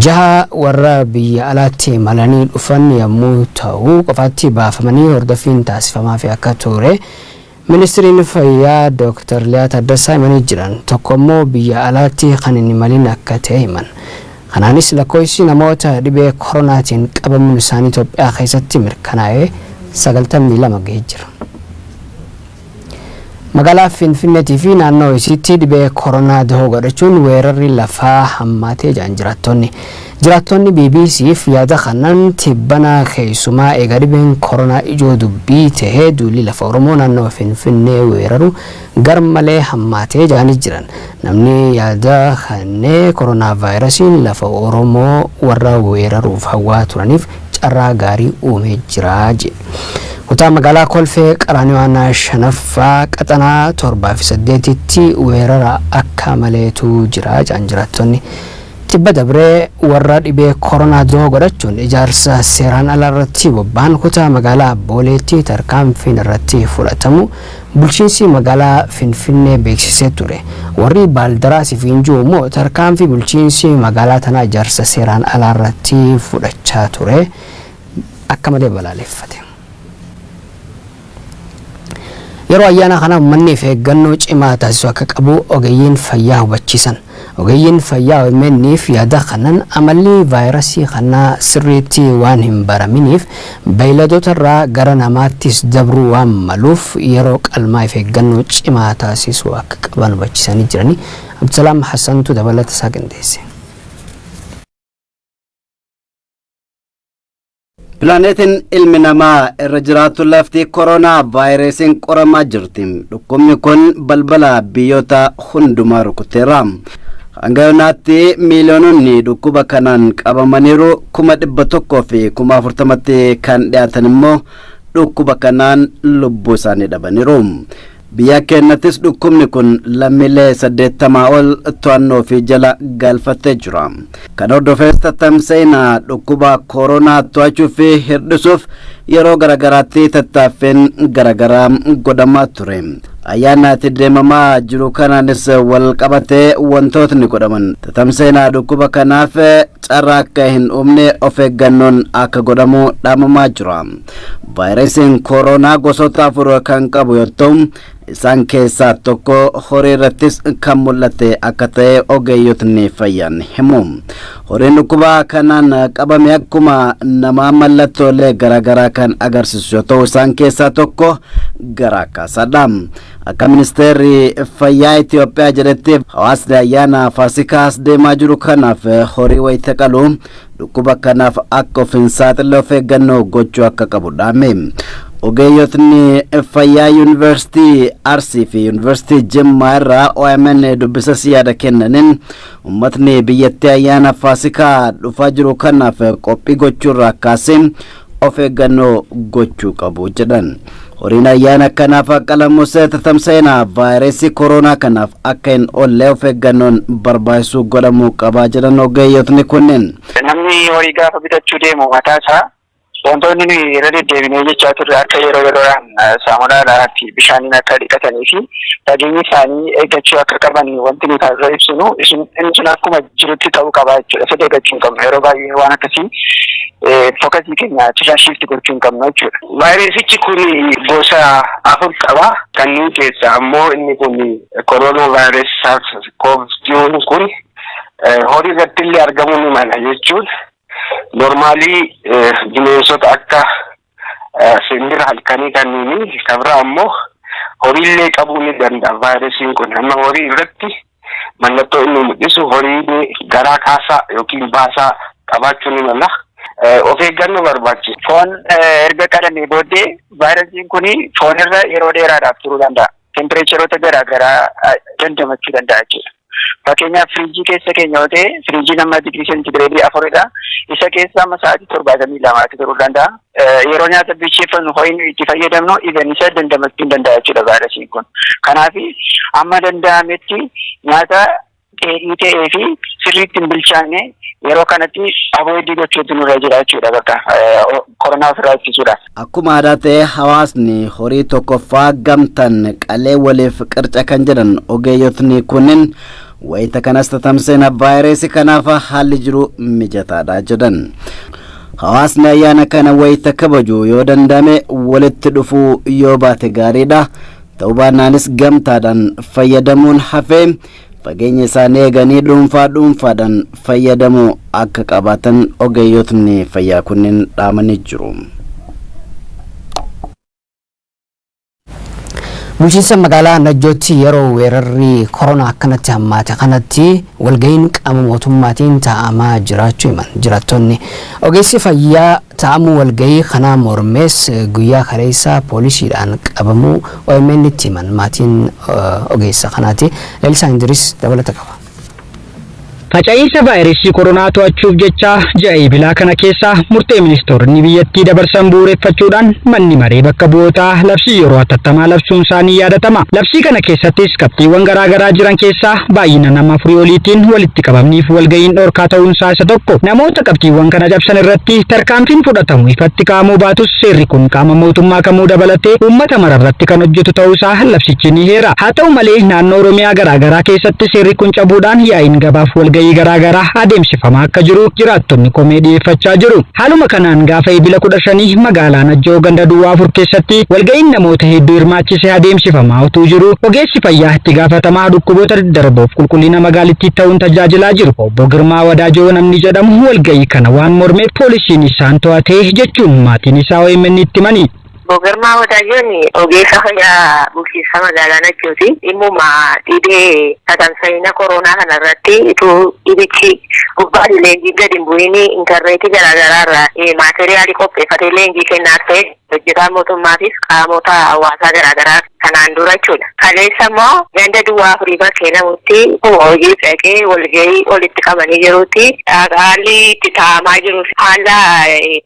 Jaha warra biyya alaatti imalanii dhufan yommuu ta'u qofaatti baafamanii hordoffiin taasifamaafi akka ture Ministiriin Fayyaa Dooktar Liyaa Taaddasaa himanii jiran. Tokko immoo biyya alaatti kan hin imalin akka ta'e himan. Kanaanis lakkoofsi namoota dhibee koronaatiin qabamuun isaanii Itoophiyaa keessatti mirkanaa'e 92 gahee jira. Magaalaa Finfinneetii fi naannoo isiitti dhibee koronaa dahoo godhachuun weerarri lafaa hammaatee jedhan jiraattonni. Jiraattonni BBCf yaada kannan tibbana keessumaa eega dhibeen koronaa ijoo dubbii tahee duulli lafa Oromoo naannawa Finfinnee weeraru garmalee hammaatee jedhanii jiran. Namni yaada kanne koronaavaayirasiin lafa Oromoo warra weeraruuf hawwaa turaniif carraa gaarii uumee jira jedhe. Kutaa magaalaa Kolfee Qaraaniyoo aanaa shanaffaa qaxanaa 7 fi 8tti weerara akka maleetu jira jedhan jiraattonni. Tibba dabre warra dhibee koronaa dahoo godhachuun ijaarsa seeraan alaa irratti bobba'an kutaa magaalaa Booleetti tarkaanfiin irratti fudhatamu bulchiinsi magaalaa Finfinnee beeksisee ture. Warri Baaldaraas fi Injuu immoo tarkaanfii bulchiinsi magaalaa tanaa ijaarsa seeraan alaa irratti fudhachaa ture akka malee balaaleffate. Yeroo ayyaana kana uummanni of eeggannoo cimaa taasisuu akka qabu ogeeyyiin fayyaa hubachiisan. Ogeeyyiin fayyaa OMN'f yaada kanan amalli vaayirasii kanaa sirriitti waan hin baraminiif beeyladootarraa gara namaattis dabruu waan maluuf yeroo qalmaa if eeggannoo cimaa taasisuu akka qaban hubachiisanii jirani. Abdusalaam Hassantu dabalata isaa qindeesse. Pilaaneetiin ilmi namaa irra jiraatu lafti koronaa vaayirasiin qoramaa jirti. Dhukkubni kun balbala biyyoota hundumaa rukuteera. Hanga yoonaatti miiliyoononni dhukkuba kanaan qabamaniiru 140,000tti kan dhiyaatan immoo dhukkuba kanaan lubbuu isaanii dhabaniiru. Biyya keenyattis dhukkubni kun lammiilee 80 ol to'annoo fi jala galfatee jira. Kan hordofees tattamsa'ina dhukkuba koronaa to'achuu fi hir'isuuf yeroo garaagaraatti tattaaffiin garaagaraa godhamaa ture. Ayyaana itti deemamaa jiru kanaanis wal qabatee wantootni godhaman tatamsa'ina dhukkuba kanaaf carraa akka hin uumne of eeggannoon akka godhamu dhaamamaa jira. Vaayirasiin koronaa gosoota afur kan qabu yoo ta'u isaan keessaa tokko horii irrattis kan mul'ate akka ta'e ogeeyyotni fayyaan himu. Horiin dhukkuba kanaan qabame akkuma namaa mallattoolee garaagaraa kan agarsiisu yoo ta'u isaan keessaa tokko garaa kaasaadha. Akka ministeerri fayyaa Itoophiyaa jedhetti hawaasni ayyaana Faasikaas deemaa jiru kanaaf horii wayita qalu dhukkuba kanaaf akka of hin saaxille of eeggannoo gochuu akka qabu dhaame. Ogeeyyotni fayyaa Yuunivarsiitii Arsii fi Yuunivarsiitii Jimmaa irraa OMN dubbisas yaada kennaniin uummatni biyyattii ayyaana Faasikaa dhufaa jiru kanaaf qophii gochuurraa kaasee of eeggannoo gochuu qabu jedhan. Horiin ayyaana kanaaf qalamus tatamsa'ina vaayirasii koronaa kanaaf akka hin oolle of eeggannoon barbaachisu godhamuu qabaa jedhan ogeeyyotni kunneen. Namni horii gaafa bitachuu deemu mataa isaa wantoonni nuyi irra deddeebinee jechaa turre akka yeroo yeroodhaan saamunaadhaa fi bishaaniin akka dhiqatanii fi fageenya isaanii eeggachuu akka qaban wanti nuti irra ibsinu inni sun akkuma jirutti ta'uu qaba jechuudha. Isa eeggachuu hin qabnu yeroo baay'ee waan akkasii focusii keenya achirraa shift gochuu hin qabnu jechuudha. Vaayirasichi kun gosa afur qaba. Kanneen keessaa ammoo inni kun koronaa vaayirasii SARS-CoV-2 kun horii irratti illee argamuu ni mala jechuun normally bineensota akka simbira halkanii kanneenii kan biraa ammoo horiillee qabuu ni danda'a vaayirasiin kun. Amma horii irratti mallattoo inni mul'isu horiin garaa kaasaa yookiin baasaa qabaachuu ni mala. Of eeggannoo barbaachisa. Foon erga qalamee booddee vaayirasiin kun foon irra yeroo dheeraadhaaf turuu danda'a. Temperatureoota garaa garaa dandamachuu danda'a jechuudha. Fakkeenyaaf firiijii keessa keenya yoo ta'e firiijiin amma digirii seentigireedii afuridha. Isa keessa amma sa'aatii 72tti turuu danda'a. Yeroo nyaata bilcheeffannu ho'i nuyi itti fayyadamnu even isa dandamachuu hin danda'a jechuudha vaayirasiin kun. Kanaaf amma danda'ametti nyaata dheedhii ta'ee fi sirriitti hin bilchaanne yeroo kanatti avoid gochuutu nurra jira jechuudha bakka koronaa ofirraa ittisuudhaaf. Akkuma aadaa ta'e hawaasni horii tokkoffaa gamtaan qalee waliif qirca kan jedhan ogeeyyotni kunneen Wayita kanas tatamsa'ina vaayirasii kanaaf haalli jiru mijataadha jedhan. Hawaasni ayyaana kana wayita kabaju yoo danda'ame walitti dhufuu yoo baate gaariidha. Ta'uu baannaanis gamtaadhaan fayyadamuun hafee fageenya isaanii eeganii dhuunfaa dhuunfaadhaan fayyadamuu akka qabaatan ogeeyyotni fayyaa kunneen dhaamanii jiru. Bulchiinsa magaalaa Najjootti yeroo weerarri koronaa akkanatti hammaate kanatti walga'iin qaama mootummaatiin taa'amaa jiraachuu himan jiraattonni. Ogeessi fayyaa taa'amuu walga'ii kanaa mormees guyyaa kaleessaa poolisiidhaan qabamuu OMN itti himan maatiin ogeessa kanaati. Lalisaan Idris dabalata qaba. Faca'iinsa vaayirasii koronaa to'achuuf jecha ji'a Eebilaa kana keessa murtee ministeeronni biyyattii dabarsan bu'uureffachuudhaan manni maree bakka bu'ootaa labsii yeroo hatattamaa labsuun isaanii yaadatama. Labsii kana keessattis qabxiiwwan garaagaraa jiran keessaa baay'ina nama afurii oliitiin walitti qabamniif walga'iin dhorkaa ta'uun isaa isa tokko. Namoota qabxiiwwan kana cabsan irratti tarkaanfiin fudhatamu ifatti kaa'amuu baatus seerri kun qaama mootummaa kamuu dabalatee uummata mararratti kan hojjetu ta'uusaa labsichi ni heera. Haa ta'u malee, naannoo Oromiyaa garaagaraa keessatti seerri kun cabuudhaan yaa'iin gabaaf walga'ii garaagaraa adeemsifamaa akka jiru jiraattonni komee dhiyeeffachaa jiru. Haaluma kanaan gaafa Eebila 15 magaalaa Najjoo ganda duwwaa 4 keessatti walga'iin namoota hedduu hirmaachisee adeemsifamaa utuu jiru, ogeessi fayyaa itti gaafatamaa dhukkuboota daddarboof qulqullina magaalittii ta'uun tajaajilaa jiru Obbo Girmaa Wadaajoo namni jedhamu walga'ii kana waan mormeef poolisiin isaan to'atee jechuun maatiin isaa OMN itti himani. Obbo Girmaa Wadaajoon ogeessa fayyaa bulchiinsa magaalaa Najjooti. Dhimmuma dhibee tatamsa'ina koronaa kana irratti utuu dhibichi gubbaan leenjii gadi hin bu'iin intarneetii garaagaraa irraa maateriyaalii qopheeffatee leenjii kennaa ta'e hojjetaa mootummaafis qaamota hawaasaa garaagaraa kanaan dura jechuudha. Kaleessa immoo ganda duwwaa afurii bakkee namutti hojii dhaqee walgahii walitti qabanii jirutti haalli itti taa'amaa jiru haala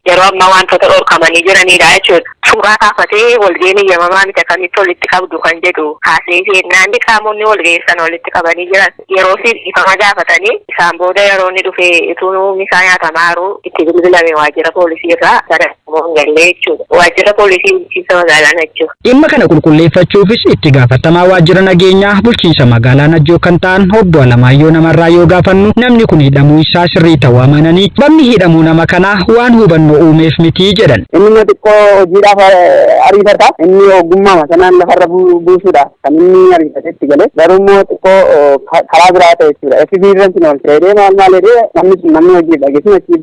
yeroo ammaa wantoota dhorkamanii jiranidha jechuudha. Suuraa kaafatee walgahiin eeyyamamaa miti, akkamitti walitti qabdu kan jedhu kaasee seennaanni qaamonni walgahii sana walitti qabanii jiran yeroo dhiifama gaafatanii, isaan booda yeroo inni dhufee utuu misaa nyaatamaa jiru itti bilbilame waajjira poolisii irraa gara hin gallee jechuudha. Waajjira poolisii bulchiinsa magaalaa Najjoo. Dhimma kana qulqulleeffachuufis itti gaafatamaa waajjira nageenyaa bulchiinsa magaalaa Najjoo kan ta'an Obbo Alamaayyoo Namarraa yoo gaafannu, namni kun hidhamuu isaa sirrii ta'uu amananii, sababni hidhamuu nama kanaa waan hubannoo uumeef miti jedhan. Inni immoo xiqqoo hojiidhaaf ariifata. Inni ogummaa sanaan lafarra buusuudha kan inni ariifatee itti gale. Garuu immoo xiqqoo karaa biraa ta'e jechuudha. FB irratti nu ol ta'ee maal maal jedhee namni sun namni hojii dhageessun achi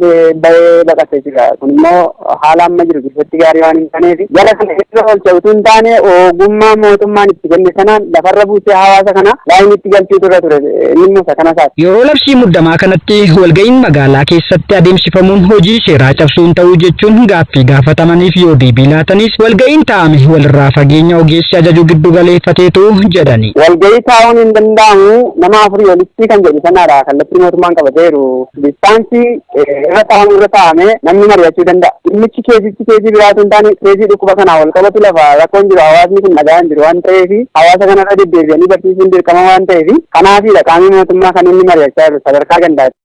bahee baqate jechuudha. Kun immoo haala amma jiru keessatti gaarii waan hin taaneef, jala kana irra oolcha utuu hin taane, ogummaa mootummaan itti kenne sanaan lafarra buusee hawaasa kana laayinii itti galchuutu irra ture. Inni immoo isa kana isaati. Yeroo labsii muddamaa kanatti walga'iin magaalaa keessatti adeemsifamuun hojii seeraa cabsuun ta'uu jechuun gaaffii gaafatamaniif yoo deebii laatanis, walga'iin taa'ame walirraa fageenya ogeessi ajaju giddu galeeffateetu jedhani. Walga'ii taa'uun hin danda'amu nama afurii olitti kan jedhu sanaadha kallattii mootummaan qabateeru. Distance irra taa'amu irra taa'amee namni mari'achuu danda'a. Dhimmichi keesichi keesii biraatu hin taane, keesii dhukkuba kanaa wal qabatu, lafa rakkoon jiru hawaasni kun dhagaa hin jiru waan ta'eef, hawaasa kanarra deddeebi'anii barsiisuun dirqama waan ta'eef, kanaafiidha qaamni mootummaa kan inni mari'achaa jiru sadarkaa gandaati.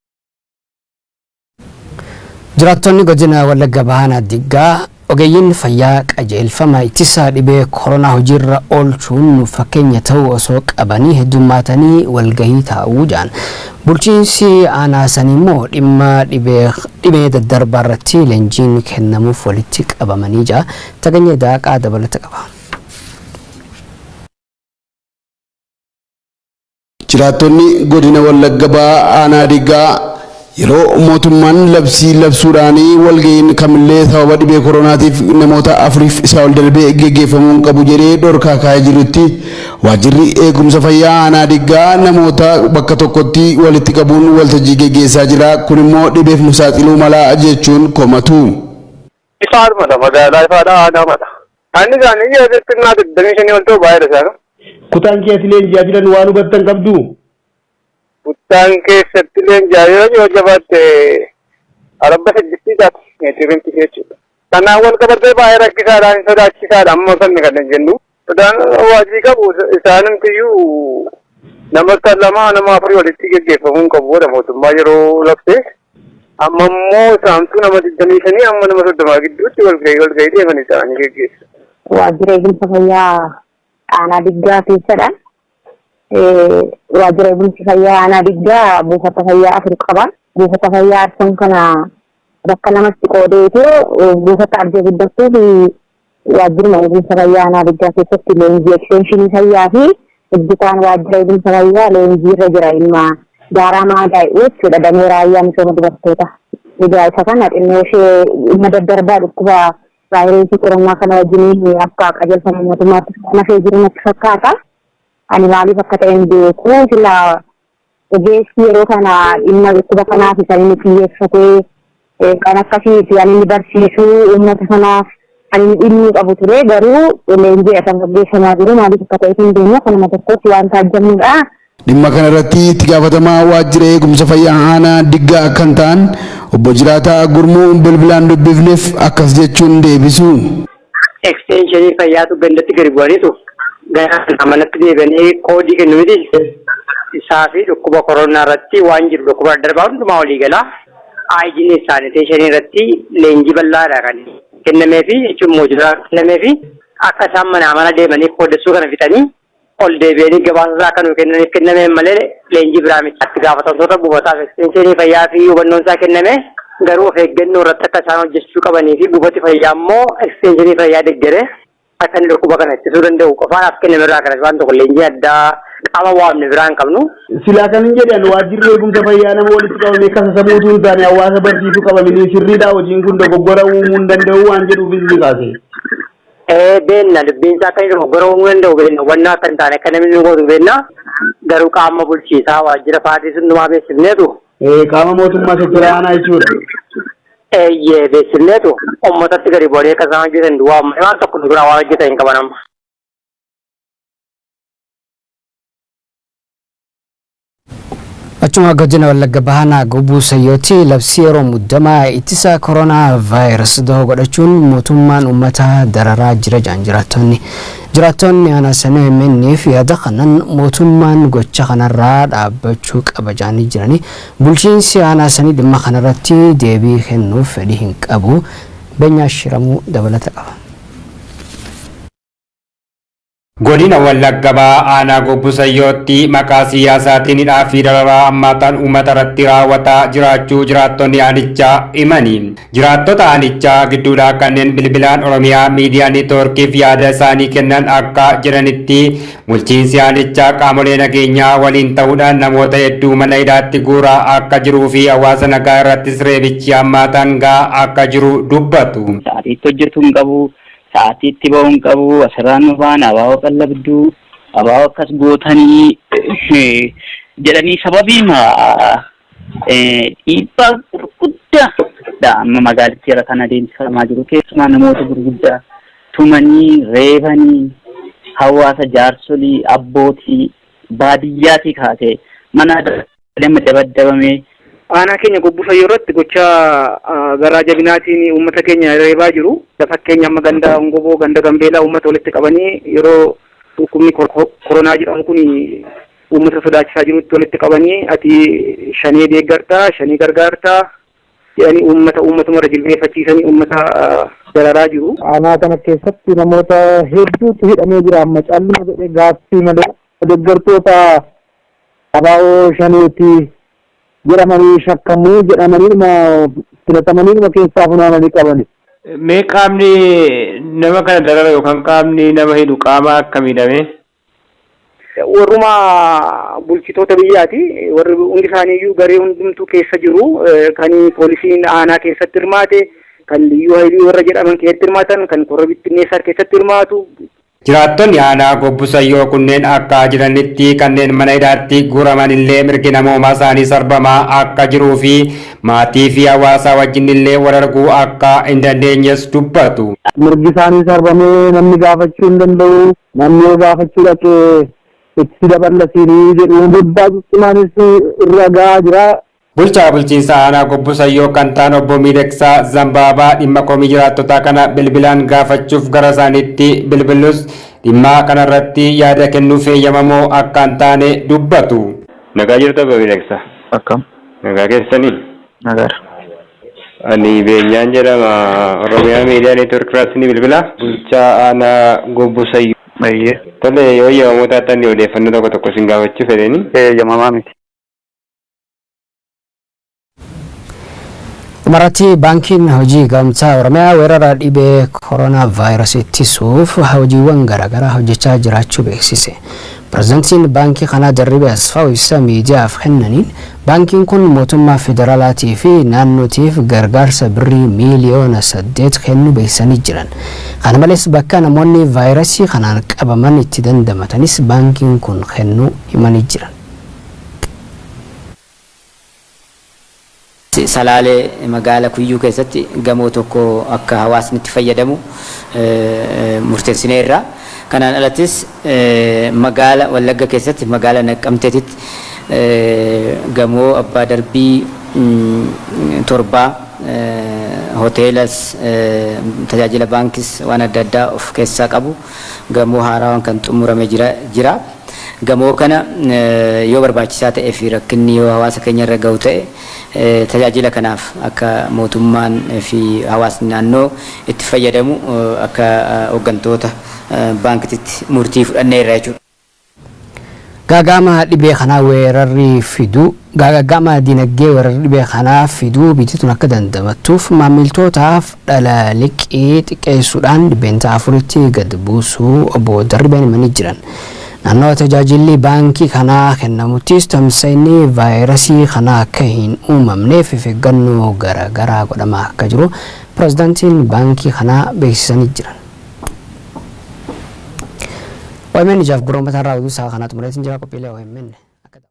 Jiraattonni godina Wallagga Bahaa Diggaa ogeeyyiin fayyaa qajeelfama ittisa dhibee koronaa hojiirra oolchuun fakkeenya ta'uu osoo qabanii heddummaatanii walgahii taa'uu jedhan. Bulchiinsi aanaa sanii immoo dhimma dhibee daddarbaa irratti leenjiin kennamuuf walitti qabamanii jira. Taganyee Daaqaa dabalata qaba. Jiraattonni godina Wallagga Bahaa aanaa Diggaa yeroo mootummaan labsii labsuudhaan walga'iin kamillee sababa dhibee koronaatiif namoota afuriif isaa ol darbee geggeeffamuu hin qabu jedhee dhorkaa kaa'ee jirutti, waajjirri eegumsa fayyaa aanaa Diggaa namoota bakka tokkotti walitti qabuun waltajjii geggeessaa jira. Kun immoo dhibeef nu saaxiluu mala jechuun komatu. Ifaadhuma magaalaa ifaadha aanaa. Anni isaanii ji'a xinnaa 25 ol ta'u baay'eedha isaanii. Kutaan keessatti leenji'aa jiran waan hubattan qabdu? Kutaan keessatti leenji'aa jiran yoo jabaatte arabba siddistii taati meetirin jechuudha. Kanaan wal qabatee baay'ee rakkisaadha, hin sodaachisaadha amma sanni kan jennu. Sodaan waajjii qabu isaanumtiyyuu nama lama nama afurii walitti geggeeffamuu hin qabu godha mootummaa yeroo labsee. Amma immoo isaantu nama 25 amma nama 30 gidduutti walgahii deemanii ta'anii geggeessu. Waajjira eegumsa fayyaa aanaa Diggaa keessadha. Waajjira eegumsi fayyaa aanaa Diggaa buufata fayyaa 4 qaba. Buufata fayyaa arfan kana bakka lamatti qoodeetu buufata Arjoo Guddattuu fi waajjiruma eegumsa fayyaa aanaa Diggaa keessatti leenjii eksteenshinii fayyaa fi hojjetaan waajjira eegumsa fayyaa leenjii irra jira dhimma daaraa maadaa'u jechuudha damee raayyaa misooma dubartoota. Egaa isa kana xinnoo ishee dhimma daddarbaa dhukkuba vaayirasii koronaa kana wajjiniin akka qajeelfama mootummaatti kan hafee jiru natti fakkaata. Ani maaliif akka ta'e hin beeku. Sila ogeessi yeroo kana dhimma dhukkuba kanaaf kan inni xiyyeeffatee kan akkasiiti kan inni barsiisu uummata kanaaf kan inni dhimmi qabu ture, garuu leenjiidha kan gaggeeffamaa jiru. Maaliif akka ta'e hin beeknu, kanuma tokkotti waan taajjabnudha. Dhimma kana irratti itti gaafatamaa waajjira eegumsa fayyaa aanaa Diggaa kan ta'an obbo Jiraataa Gurmuu bilbilaan dubbifneef akkas jechuun deebisu. Eksteenshinii fayyaatu gandatti gadi bu'aniitu gara manatti deebi'anii koodii kennu miti. Isaa fi dhukkuba koronaa irratti waan jiru, dhukkuba daddarbaa hundumaa walii galaa hygiene sanitation irratti leenjii bal'aadha kan kennamee fi jechuun moojulaa kennamee fi akka isaan manaa mana deemanii koodessuu kana fixanii ol deebi'anii gabaasa isaa akka nuu kennaniif kennameen malee leenjii biraa miti. Itti gaafatamtoota buufataaf eksteenshinii fayyaa fi hubannoon isaa kenname garuu of eeggannoo irratti akka isaan hojjechuu qabanii fi buufati fayyaa immoo eksteenshinii fayyaa deeggaree akka inni dhukkuba kana ittisuu danda'u qofaadhaaf kenname irraa kanas waan tokko leenjii addaa qaama waamne biraa hin qabnu. Silaa kan hin jedhan waajjirri eegumsa fayyaa nama walitti qabamee kasasamuutu hin taane hawaasa barsiisuu qabamanii sirriidhaa, hojiin kun dogoggora uumuu hin danda'u waan jedhuufis ni kaase. Ee, beenna, dubbiin isaa akka inni dogoggora uumuu danda'u beenna, hubannoo akka hin taane akka namni nu gootu beenna, garuu qaama bulchiisaa waajjira faatii hundumaa beeksifneetu. Qaama mootummaa sektara aanaa jechuudha. Eeyyee, beeksifneetu uummatatti gadi bu'anii akka isaan hojjetan duwwaa waan tokko nu biraa waan hojjetan hin qaban amma. Achuma godina Wallagga Bahaa Gobbuu Sayyootti labsii yeroo muddamaa ittisa koronaa vaayirasii dahoo godhachuun mootummaan uummata dararaa jira jedhan jiraattonni. Jiraattonni aanaa sanii OMN'f yaada kanan mootummaan gocha kanarraa dhaabbachuu qaba jedhanii jiranii, bulchiinsi aanaa sanii dhimma kanarratti deebii kennuuf fedhii hin qabu. Beenyaa Shiramuu dabalata qaba. Godina Wallagga Bahaa aanaa Gobbuu Sayyootti maqaa siyaasaatiin hidhaa fi dararaa hammaataan uummata irratti raawwataa jiraachuu jiraattonni aanichaa himani. Jiraattota aanichaa gidduudhaa kanneen bilbilaan Oromiyaa Miidiyaa Neetwoorkiif yaada isaanii kennan akka jedhanitti, bulchiinsi aanichaa qaamolee nageenyaa waliin ta'uudhaan namoota hedduu mana hidhaatti guuraa akka jiruu fi hawaasa nagaa irrattis reebichi hammaataan gahaa akka jiru dubbatu. Sa'aatiitti hojjetuu hin qabu. Sa'aatii itti ba'uu hin qabu. Asirraan nu ba'an abaaboo qallabduu, abaaboo akkas gootanii jedhanii sababiima dhiibbaa gurguddaadha amma magaalittii irra kan adeemsifamaa jiru. Keessumaa namoota gurguddaa tumanii, reebanii, hawaasa jaarsolii, abbootii baadiyyaatii kaasee mana nama dabaddabamee. Aanaa keenya Gobbuu Sayyoo irratti gocha garaa jabinaatiin uummata keenya reebaa jiru. Fakkeenya amma ganda Ongoboo, ganda Gambeelaa uummata walitti qabanii yeroo dhukkubni koronaa jedhamu kun uummata sodaachisaa jirutti walitti qabanii ati shanee deeggartaa, shanee gargaartaa jedhanii uummata uummatuma irra jilbeeffachiisanii uummata dararaa jiru. Aanaa kana keessatti namoota hedduutu hidhamee jira, amma calluma jedhee gaaffii malee deeggartoota abaa'oo shaneeti jedhamanii shakkamuu jedhamanii filatamanii keessaa funaananii qabani. Mee qaamni nama kana darara yookaan qaamni nama hidhu qaama akkamiidhame? Warruma bulchitoota biyyaati. Warri hundi isaaniiyyuu garee hundumtuu keessa jiru. Kan poolisiin aanaa keessatti hirmaate, kan liyyuu haayilii warra jedhaman keessatti hirmaatan, kan korra bittinneessaa keessatti hirmaatu. Jiraattonni aanaa Gobbuu Sayyoo kunneen akka jiranitti, kanneen mana hidhaatti guuraman illee mirgi namoomaa isaanii sarbamaa akka jiruu fi maatii fi hawaasa wajjin illee wal arguu akka hin dandeenyes dubbatu. Mirgi isaanii sarbamee namni gaafachuu hin danda'u. Namni yoo gaafachuu dhaqee itti daballasiinii jedhu, dhiibbaa ciccimaanis irra gahaa jira. Bulchaa bulchiinsa aanaa Gobbuu Sayyoo kan ta'an obbo Miidhagsaa Zambaabaa dhimma komii jiraattotaa kana bilbilaan gaafachuuf gara isaaniitti bilbilus dhimma kanarratti yaada kennuuf eeyyamamoo akka hin taane dubbatu. Nagaa jirtu obbo Miidhagsaa? Akkam? Nagaa keessanii? Nagaadha. Ani Beenyaan jedhama. Oromiyaa Miidiyaa Neetwoork irraatti ni bilbila. Bulchaa aanaa Gobbuu Sayyoo. Baay'ee. Tole, yoo eeyyamamoo taatan odeeffannoo tokko tokko isin gaafachuu fedheni. Eeyyamamaa miti. Dhumarratti, Baankiin Hojii Gamtaa Oromiyaa weerara dhibee koronaa vaayirasii ittisuuf hojiiwwan garaagaraa hojjechaa jiraachuu beeksise. Pirezidantiin baankii kanaa Darribee Asfaaw ibsa miidiyaaf kennaniin, baankiin kun mootummaa federaalaatii fi naannootiif gargaarsa birrii miiliyoona 8 kennuu beeksisanii jiran. Kana malees, bakka namoonni vaayirasii kanaan qabaman itti dandamatanis baankiin kun kennuu himanii jiran. Salaalee magaala Kuyyuu keessatti gamoo tokko akka hawaasni itti fayyadamu murteessineerra. Kanaan alattis magaala Wallagga keessatti, magaala Naqqamteetitti gamoo abbaa darbii torbaa, hoteelas, tajaajila baankis waan adda addaa of keessaa qabu, gamoo haarawaan kan xumurame jira. Gamoo kana yoo barbaachisaa ta'ee fi rakkinni yoo hawaasa keenya irra gahu ta'e, tajaajila kanaaf akka mootummaan fi hawaasni naannoo itti fayyadamu akka hooggantoota baankititti murtii fudhanneerra jechuudha. Gaaga'ama dhibee kanaa weerarri fiduu, gaaga'ama dinagdee weerarri dhibee kanaa fiduu biyyi tun akka dandamattuuf, maamiltootaaf dhala liqii xiqqeessuudhaan 4%tti gad buusuu obbo Darribeen himanii jiran. Naannoo tajaajilli baankii kanaa kennamuttis tamsa'inni vaayirasii kanaa akka hin uumamneef of eeggannoo garaagaraa godhamaa akka jiru pirezidaantiin baankii kanaa beeksisanii jiran. OMN ijaaf gurra uummataa irraa oduu isaa kanaa xumureetiin jira. Qophiilee OMN.